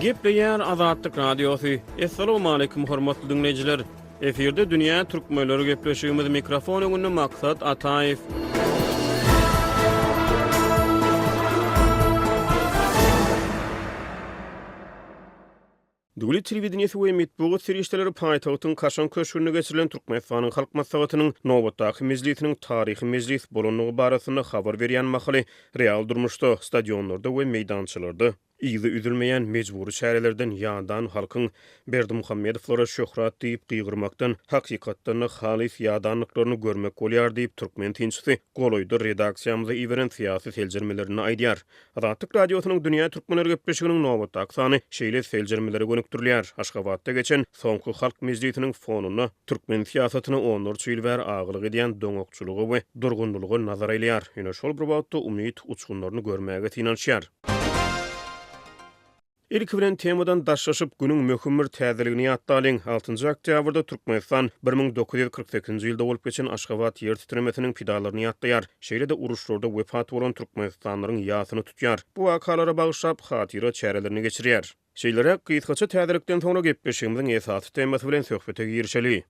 Gepleýär Azatlyk Radiosy. Assalamualaikum hormatly diňleýjiler. Efirde dünýä türkmenleri gepleşigimiz mikrofon öňünde Maksat Ataýew. Döwlet telewideniýesi we metbugat serişdeleri paýtagtyň Kaşaň köşgünde geçirilen Türkmenistanyň Halk Maslahatynyň nobatdaky mejlisiniň taryhy mejlis bolandygy barasynda habar berýän mahaly real durmuşda, stadionlarda we meýdançalarda yzy üzülmeýän mejbury çärelerden ýadan halkyň Berdimuhamedowlara şöhrat diýip gygyrmakdan hakykatdan-da halys ýadandyklaryny görmek bolýar diýip, türkmen synçysy golaýda redaksiýamyza iberen syýasy seljermelerinde aýdýar. Azatlyk Radiosynyň Dünýä Türkmenleri gepleşiginiň nobatdaky sany şeýle seljermelere gönükdirilýär. Aşgabatda geçen soňky Halk mejlisiniň fonunda türkmen syýasatyna onlarça ýyl bäri agalyk edýän doňakçylyga we durgunlylyga nazar aýlaýar, ýöne şol bir wagtda umyt uçgunlaryny görmäge synanyşýar. Ilki bilen temadan daşlaşyp, günüň möhüm bir täzeligini ýatlalyň. Altynjy oktýabrda Türkmenistan 1948-nji ýylda bolup geçen Aşgabat ýer titremesiniň pidalaryny ýatlaýar. Şeýle-de uruşlarda wepat bolan türkmenistanlylaryň ýasyny tutýar. Bu wakalara bagyşlap hatyra çärelerini geçirýär. Şeýleräk gysgaça täzelikden soňra gepleşigimiziň esasy temasy bilen söhbete girişeli.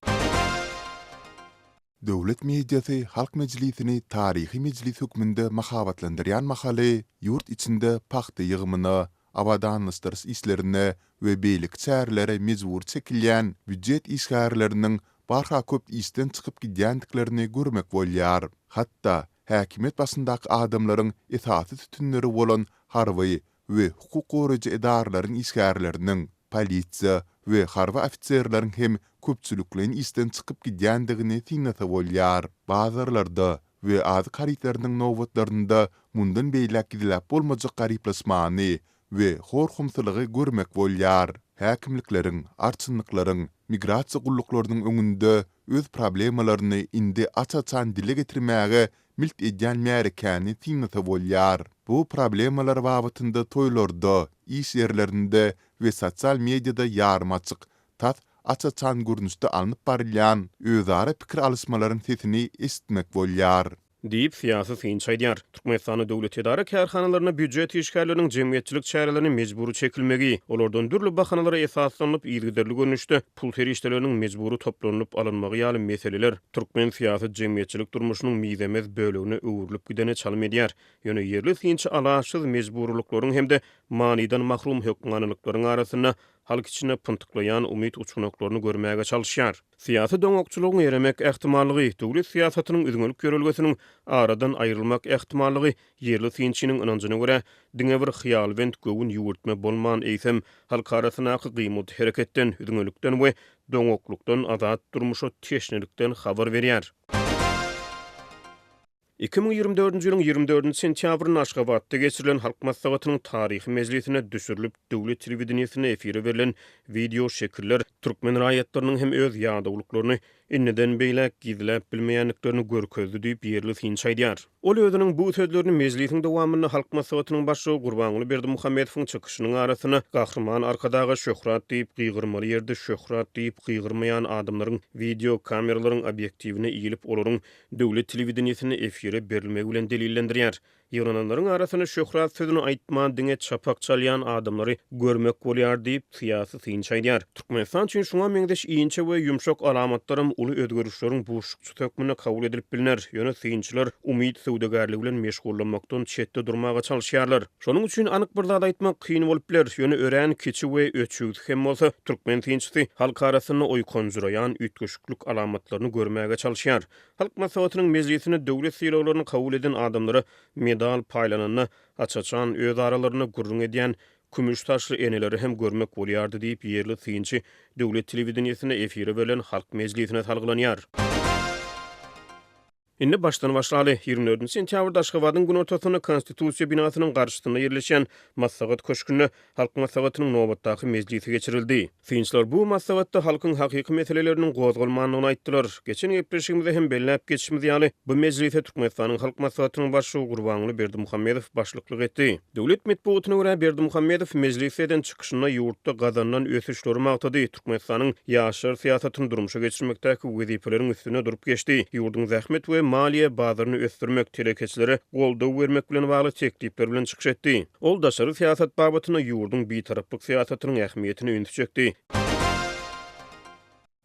Döwlet mediasy Halk Mejlisini taryhy mejlis hökmünde mahabatlandyrýan mahaly, ýurt içinde pagta ýygymyna, abadanlaşdyryş işlerine we beýleki çärelere mejbury çekilýän býujet işgärleriniň barha köp işden çykyp gidýändiklerini görmek bolýar. Hatda, häkimiýet başyndaky adamlaryň esasy sütünleri bolan harby we hukuk goraýjy edaralaryň işgärleriniň, polisiýa we harby ofiserleriň hem köpçülikleýin işden çykyp gidýändigini synlasa bolýar. Bazarlarda we azyk harytlarynyň nobatlarynda mundan beýläk gizläp bolmajak garyplaşmany we hor-homsylygy görmek bolýar. Häkimlikleriň, arçynlyklaryň, migrasiýa gulluklarynyň öňünde öz problemalaryny indi aç-açan dile getirmäge milt edýän märekäni synlasa bolýar. Bu problemalar babatynda toýlarda, iş ýerlerinde we sosial mediada ýarym açyk, tas aç-açan görnüşde alnyp barylýan özara pikir alyşmalaryň sesini eşitmek bolýar. Diýip, syýasy synçy aýdýar. Türkmenistanda döwlet edara-kärhanalarynda býujet işgärleriniň jemgyýetçilik çärelerine mejbury çekilmegi, olardan dürli bahanalara esaslanylyp yzygiderli görnüşde pul serişdeleriniň mejbury toplanylyp alynmagy ýaly meseleler türkmen syýasy-jemgyýetçilik durmuşynyň mizemez bölegine öwrülip gidene çalym edýär. Ýöne ýerli synçy alaçsyz mejburylyklaryň hem-de manydan mahrum hökmanylyklaryň arasynda halk içinde pyntyklaýan umyt uçganaklaryny görmäge çalyşýar. Syýasy doňakçylygyň eremek ähtimallygy, döwlet syýasatynyň üzňelik ýörelgesiniň aradan aýrylmak ähtimallygy ýerli synçynyň ynanjyna görä, diňe bir hyýalbent göwün ýüwürtme bolman, eýsem, halk arasyndaky gymyldy-hereketden, üzňelikden we doňaklykdan azat durmuşa teşnelikden habar berýär. 2024-nji ýylyň 24-nji sentýabrynda Aşgabatda geçirilen Halk Maslahatynyň taryhy mejlisinde düşürilip, döwlet telewideniýesinde efire berlen wideo şekiller türkmen raýatlarynyň hem öz ýadawlyklaryny indiden beýläk gizläp bilmeýändiklerini görkezdi diýip, ýerli synçy aýdýar. Ol özüniň bu sözlerini mejlisiň dowamynda Halk Maslahatynyň Başlygy Gurbanguly Berdimuhamedowyň çykyşynyň arasynda Gahryman Arkadaga şöhrat diýip gygyrmaly ýerde şöhrat diýip gygyrmaýan adamlaryň wideo kameralaryň obýektiwine ilip, olaryň döwlet telewideniýesinde efire berilmegi bilen delillendirýär. Ýygnananlaryň arasynda şöhrat sözüni aýtman, diňe çapak çalýan adamlary görmek bolýar diýip, syýasy synçy aýdýar. Türkmenistan üçin şuňa meňzeş inçe we ýumşak alamatlaram uly özgerişleriň buşlukçysy hökmünde kabul edilip bilner. Ýöne synçylar umyt söwdagärligi bilen meşgullanmakdan çetde durmaga çalyşýarlar. Şonuň üçin anyk bir zat aýtmak kyn bolup biler, ýöne örän kiçi we öçügsi hem bolsa, türkmen synçysy halk arasynda oýkanjyraýan üýtgeşiklik alamatlaryny görmäge çalyşýar. Halk Maslahatynyň mejlisinde döwlet sylaglaryny kabul eden adamlara medal paýlananda, aç-açan öz aralarynda gürrüň edýän kümüş saçly eneleri hem görmek bolýardy diýip, ýerli synçy döwlet telewideniýesinde efire berlen Halk mejlisine salgylanýar. Indi başdan başlaly. 24 sentýabrda Aşgabadyň günortasynda Konstitusiýa binasynyň garşysynda ýerleşýän Maslahat köşgünde Halk Maslahatynyň nobatdaky mejlisi geçirildi. Synçylar bu maslahatda halkyň hakyky meseleleriniň gozgalmandygyny aýtdylar. Geçen gepleşigimizde hem belläp geçişimiz ýaly, bu mejlise Türkmenistanyň Halk Maslahatynyň Başlygy Gurbanguly Berdimuhamedow başlyklyk etdi. Döwlet metbugatyna görä, Berdimuhamedow mejlisde eden çykyşynda ýurtda gazanylan ösüşleri magtady, Türkmenistanyň ýaşlar syýasatyny durmuşa geçirmekdäki wezipeleriň üstünde durup geçdi, ýurduň zähmet we. maliýe bazaryny ösdürmek, telekeçilere goldaw bermek bilen bagly teklipler bilen çykyş etdi. Ol daşary syýasat babatynda ýurduň bitaraplyk syýasatynyň ähmiýetine ünsi çekdi.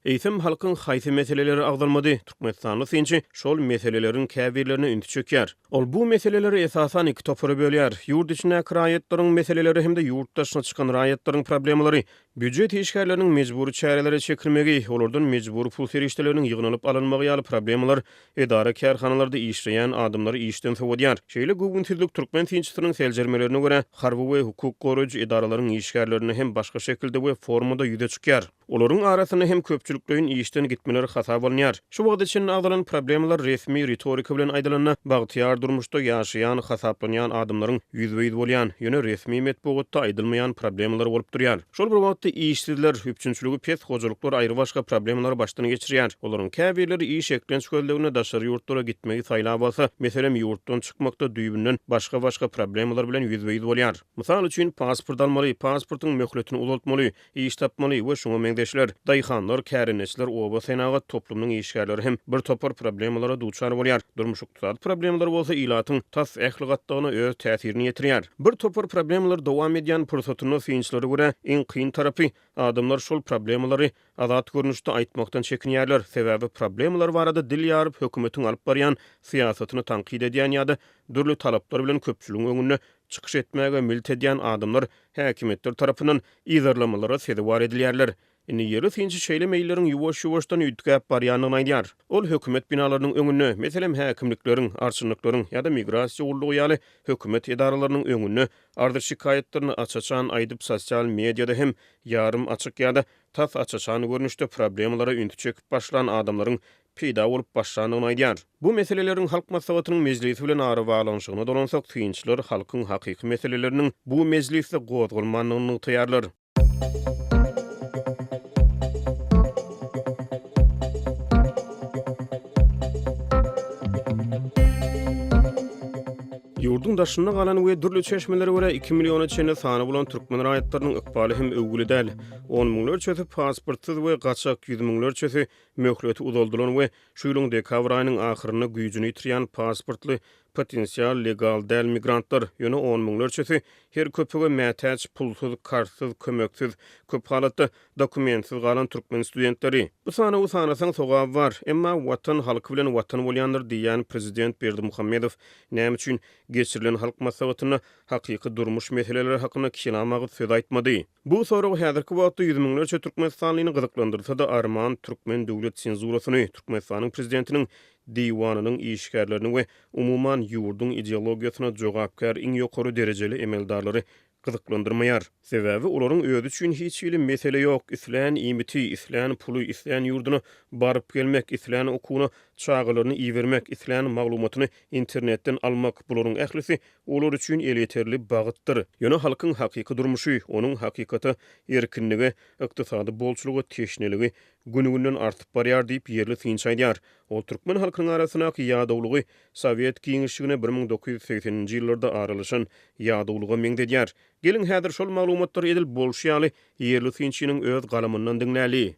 Eýsem, halkyň haýsy meseleleri agzalmady? Türkmenistanly synçy şol meseleleriň käbirlerine ünsi çekýär. Ol bu meseleleri esasan iki topara bölýär, ýurt içindäki raýatlaryň meseleleri hem-de ýurt daşyna çykan raýatlaryň problemalary. Býujet işgärleriniň mejbury çärelere çekilmegi, olardan mejbury pul serişdeleriniň ýygnalyp alynmagy ýaly problemalar edara-kärhanalarda işleýän adamlary işden sowadýar. Şeýle göwünsizlik türkmen synçysynyň seljermelerine görä, harby we hukuk goraýjy edaralaryň işgärlerinde hem başga şekilde we formada ýüze çykýar. Olaryň arasynda hem köpçülikleýin işden gitmeler hasaba alynýar. Şu wagta çenli agzalan problemalar resmi ritorika bilen aýdylanda, bagtyýar durmuşda ýaşaýan hasaplanýan adamlaryň ýüzbe-ýüz bolýan, ýöne resmi metbugatda aýdylmaýan problemalary bolup durýar. Şol bir wagtda işsizler, üpjünçiligi pes hojalyklar aýrybaşga problemalary başdan geçirýär. Olaryň käbirleri iş eklenç gözleginde daşary ýurtlara gitmegi saýlap alsa, meselem, ýurtdan çykmakda düýbünden başga-başga problemalar bilen ýüzbe-ýüz bolýar. Mysal üçin, pasport almaly, pasportyň möhletini uzaltmaly, iş tapmaly we şuňa meňzeşler. Daýhanlar, kärendeçiler, oba senagat toplumynyň işgärleri hem bir topar problemalara duçar bolýar. Durmuş-ykdysady problemalar bolsa ilatyň tas ähli gatlagyna öz täsirini ýetirýär. Bir topar problemalar dowam edýän pursatynda synçylara görä, iň kyn tarapy, adamlar şol problemalary azat görnüşde aýtmakdan çekinýärler, sebäbi problemalar barada dil ýaryp hökümetiň alyp barýan syýasatyny tankyt edýän ýa-da dürli talaplar bilen köpçüligiň öňünde çykyş etmäge milt edýän adamlar häkimiýetler tarapyndan yzarlamalara sezewar edilýärler. Indi ýerli synçy şeýle meýilleriň ýuwaş-ýuwaşdan üýtgäp barýandygyny aýdýar. Ol hökümet binalarynyň öňünde, meselem, häkimlikleriň, arçynlyklaryň ýa-da migrasiýa gullugy ýaly hökümet edaralarynyň öňünde arz-şikaýatlaryny aç-açan aýdyp, sosial mediada hem ýarym açyk ýa-da tas aç-açan görnüşde problemalara ünsi çekip başlan adamlaryň peýda bolup başlandygyny aýdýar. Bu meseleleriň Halk Maslahatynyň mejlisi bilen arabaglanyşygyna dolansak, synçylar halkyň hakyky meseleleriniň bu mejlisde gozgalmandygyny nygtaýarlar. Ýurduň daşynda galan we dürli çeşmelere görä iki milliona çenli sany bolan türkmen raýatlarynyň ykbaly hem öwgüli däl. On müňlerçesi pasportsyz we gaçak, ýüz müňlerçesi Möhleti uzaldylan we şu ýylyň dekabr aýynyň ahyrynda güýjüni ýitirýän pasportly potensial legal däl migrantlar, ýöne on müňlerçesi her köpege mätäç, pulsuz, kartsyz, kömeksiz, köp halatda dokumentsiz galan türkmen studentleri. Bu sanawy sanasaň sogaby bar, emma Watan halky bilen Watan bolýandyr diýýän prezident Berdimuhamedow näme üçin geçirilen Halk Maslahatynda hakyky durmuş meseleleri hakynda kelam agyz söz aýtmady? Bu sorag häzirki wagtda ýüz müňlerçe türkmenistanlyny gyzyklandyrsa-da, arman türkmen döwlet senzurasyny, Türkmenistanyň prezidentiniň diwanynyň işgärlerini we umuman ýurduň ideologiýasyna jogapkär iň ýokary derejeli emeldarlary gyzyklandyrmaýar. Sebäbi olaryň özi üçin hiç hili mesele ýok, islän iýmiti, islän puly, islän ýurduna baryp gelmek, islän okuwyna çagalaryny ibermek, islän maglumatyny internetden almak, bularyň ählisi Olar üçin elýeterli bagytdyr. Ýöne halkyň hakyky durmuşy, onuň hakykata, erkinlige, ykdysady bolçulyga teşneligi gün-günden artyp barýar diýip, ýerli synçy aýdýar. Ol türkmen halkynyň arasyndaky ýadawlygy sowet giňişligine 1980-nji ýyllarda aralaşan ýadawlyga meňzedýär. Geliň, häzir şol maglumatlary edil bolşy ýaly ýerli synçynyň öz galamyndan diňläli.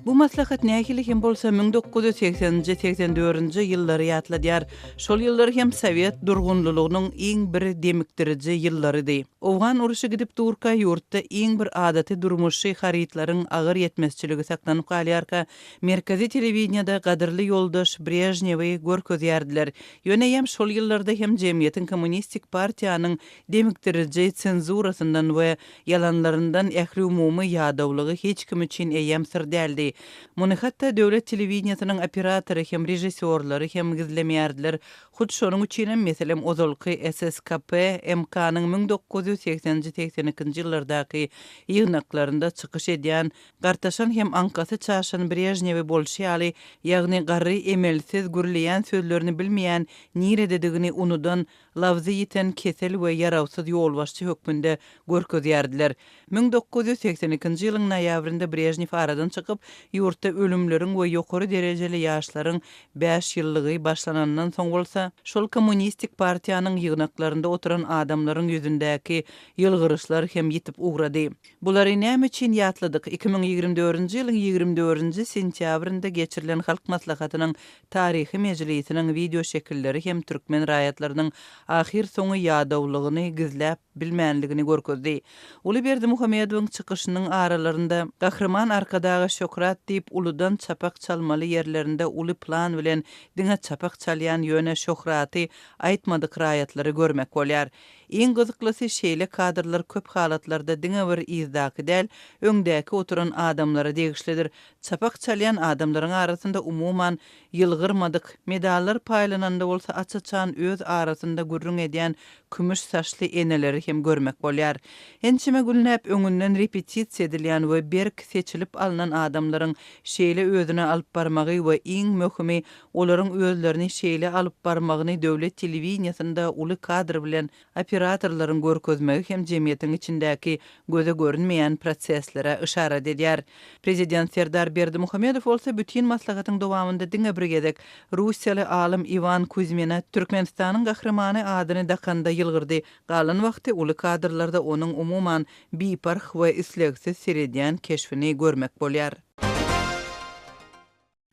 Bu maslahat nähili hem bolsa 1980-nji, 84-nji ýyllary ýatladýar. Şol ýyllar hem sowet durgunlylygynyň iň bir demikdiriji ýyllarydy. Owgan urşy gidip durka, ýurtda iň bir adaty durmuşy harytlaryň agyr ýetmezçiligi saklanyp galýarka, Merkezi telewideniýede gadyrly ýoldaş Brežnewi görkezýärdiler. Ýöne eýýäm şol ýyllarda hem jemgyýetiň kommunistik partiýanyň demikdiriji senzurasyndan we ýalanlaryndan ähliumumy ýadawlygy hiç kim üçin eýýäm syr däldi. Muny hatda döwlet telewideniýesiniň operatory hem režissýorlary hem gizlemeýärdiler. Hut şonuň üçinem, meselem, ozalky SSKP MK-nyň 1980-nji, 82-nji ýyllardaky ýygnaklarynda çykyş edýän Gartaşan hem aňkasy çaşan Brežnewi bolşy ýaly, ýagny garry emelsiz, gürleýän sözlerini bilmeýän, nirededigini unudan. labzy ýiten kesel we ýarawsyz ýolbaşçy hökmünde görkezýärdiler. 1982-nji ýylyň noýabrynda Brežnew aradan çykyp, ýurtda ölümleriň we ýokary derejeli ýaşlaryň bäş ýyllygy başlanandan soň bolsa, şol kommunistik partiýanyň ýygnaklarynda oturan adamlaryň ýüzündäki ýylgyryşlar hem ýitip ugrady. Bulary näme üçin ýatladyk? 2024-nji ýylyň 24-nji sentýabrynda geçirilen Halk Maslahatynyň taryhy mejlisiniň wideoşekilleri hem türkmen raýatlarynyň ahyrsoňy ýadawlygyny gizläp bilmänligini görkezdi. Uly Berdimuhamedowyň çykyşynyň aralarynda Gahryman Arkadaga şöhrat diýip uludan çapak çalmaly ýerlerinde uly plan bilen diňe çapak çalýan ýöne şöhraty aýtmadyk raýatlary görmek bolýar. Iň gyzyklysy şeýle kadrlar köp halatlarda diňe bir yzdaky däl, öňdäki oturan adamlara degişlidir. Çapak çalýan adamlaryň arasynda umuman ýylgyrmadyk, medallar paýlananda bolsa aç-açan öz arasynda gürrüň edýän kümüş saçly eneleri hem görmek bolýar. Ençeme günläp öňünden repetisiýa edilýän we berk seçilip alnan adamlaryň şeýle özüni alyp barmagy we iň möhümi olaryň özlerini şeýle alyp barmagyny döwlet telewideniýesinde uly kadr bilen operatorlaryň görkezmegi hem jemgyýetiň içindäki göze görünmeýän proseslere yşarat edýär. Prezident Serdar Berdimuhamedow bolsa bütin maslahatyň dowamynda diňe bir gezek russiýaly alym Iwan Kuzmine Türkmenistanyň Gahrymany adyny dakanda ýylgyrdy, galan wagty uly kadrlarda onuň umuman biparh we islegsiz seredýän keşbini görmek bolýar.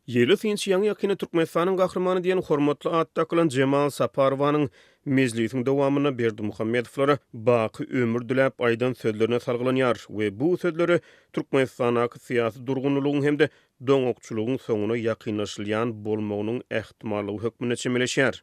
Ýerli synçy ýaňy-ýakynda Türkmenistanyň Gahrymany diýen hormatly at dakylan Jemal Saparowanyň mejlisiň dowamynda Berdimuhamedowlara baky ömür diläp aýdan sözlerine salgylanýar we bu sözlere Türkmenistandaky syýasy durgunlylygyň hem-de doňakçylygyň soňuna ýakynlaşylýan bolmagynyň ähtimallygy hökmünde çemeleşýär.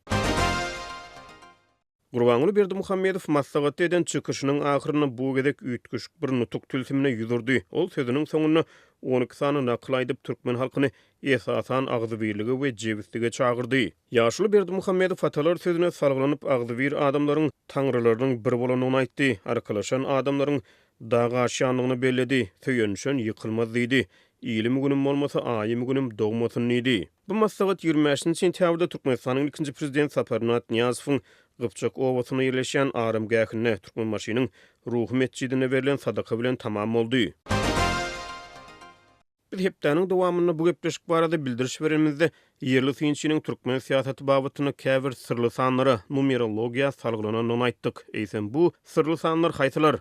Gurbanguly Berdimuhamedow maslahatda eden çykyşynyň ahyrynda bu gezek üýtgeşik bir nutuk tilsimine ýüz urdy. Ol sözüniň soňunda 12 sany nakyl aýdyp, türkmen halkyny esasan agzybirlige we jebislige çagyrdy. Ýaşuly Berdimuhamedow atalar sözüne salgylanyp, agzybir adamlaryň taňrylarynyň bir bolandygyny aýtdy, arkalaşan adamlaryň dag aşýandygyny belledi, söýenişen ýykylmaz diýdi, ilim-günüm bolmasa, aýym-günüm dogmasyn diýdi. Bu maslahat 25-nji sentýabrda Türkmenistanyň ilkinji Prezidenti Saparmyrat Nyýazowyň Gypjak obasynda ýerleşýän aramgähinde, Türkmenbaşynyň Ruhy metjidinde berlen sadaka bilen tamam boldy. Biz hepdäniň dowamynda bu gepleşik barada bildiriş berenimizde, ýerli synçynyň türkmen syýasaty babatynda käbir syrly sanlara, numerologiýa salgylanandygyny aýtdyk. Eýsem, bu syrly sanlar haýsylar?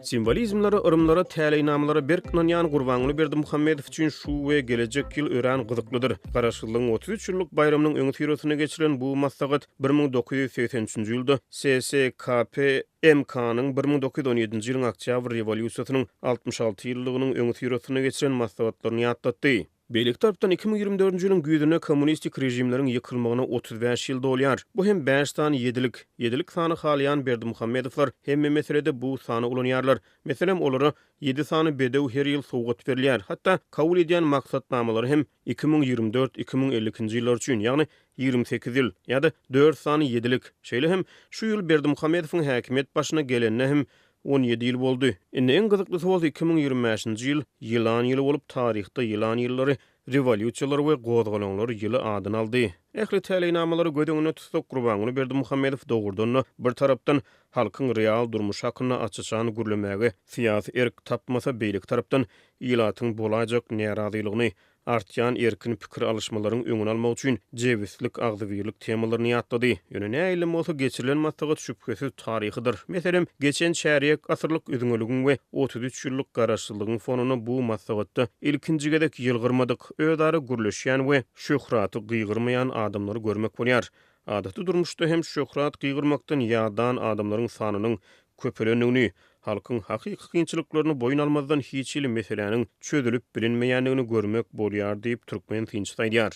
Simwolizmlere, yrymlara, täleýnamalara berk ynanýan Gurbanguly Berdimuhamedow üçin şu we gelejek ýyl örän gyzyklydyr. Garaşsyzlygyň 33 ýyllyk baýramynyň öňüsyrasynda geçirilen bu maslahat 1983-nji ýylda SSKP MK-nyň 1917-nji ýylyň Oktýabr rewolýusiýasynyň 66 ýyllygynyň öňüsyrasynda geçiren maslahatlaryny ýatlatdy. Beýleki tarapdan, 2024-nji ýylyň güýzünde kommunistik režimleriň ýykylmagyna 35 ýyl dolýar. Bu hem bäş sany ýedilik. Ýedilik sany halaýan Berdimuhamedowlar hemme meselede bu sany ulanýarlar. Meselem, olara ýedi sany bedew her ýyl sowgat berilýär. Hatda kabul edýän maksatnamalary hem 2024, 2052-nji ýyllar üçin, ýagny 28 ýyl, ýa-da dört sany ýedilik. Şeýle hem, şu ýyl Berdimuhamedowyň häkimiýet başyna gelenine hem 17 ýyl boldy. Indi iň gyzyklysy bolsa 2025-nji ýyl Ýylan ýyly bolup, taryhda ýylan ýyllary rewolýusiýalar we gozgalaňlar ýyly adyny aldy. Ähli täleýnamalary göz öňünde tutsak, Gurbanguly Berdimuhamedow dogrudan-da, bir tarapdan, halkyň real durmuşy hakynda aç-açan gürlemäge syýasy erk tapmasa, beýleki tarapdan, ilatyň bolaýjak närazylygyny, artýan erkin pikir alyşmalaryň öňüni almak üçin jebislik, agzybirlik temalaryny ýatlady. Ýöne nähilem bolsa geçirilen maslahat şübhesiz taryhydyr. Meselem, geçen çärýek asyrlyk üzňeligiň we 33 ýyllyk garaşsyzlygyň fonunda bu maslahatda ilkinji gezek ýylgyrmadyk, özara gürleşýän we şöhraty gygyrmaýan adamlary görmek bolýar. Adaty durmuşda hem şöhrat gygyrmakdan ýadan adamlaryň sanynyň köpelendigini, halkyň hakyky kynçylyklaryny boýun almazdan hiç hili meseläniň çözülip bilinmeýändigini görmek bolýar diýip, türkmen synçysy aýdýar.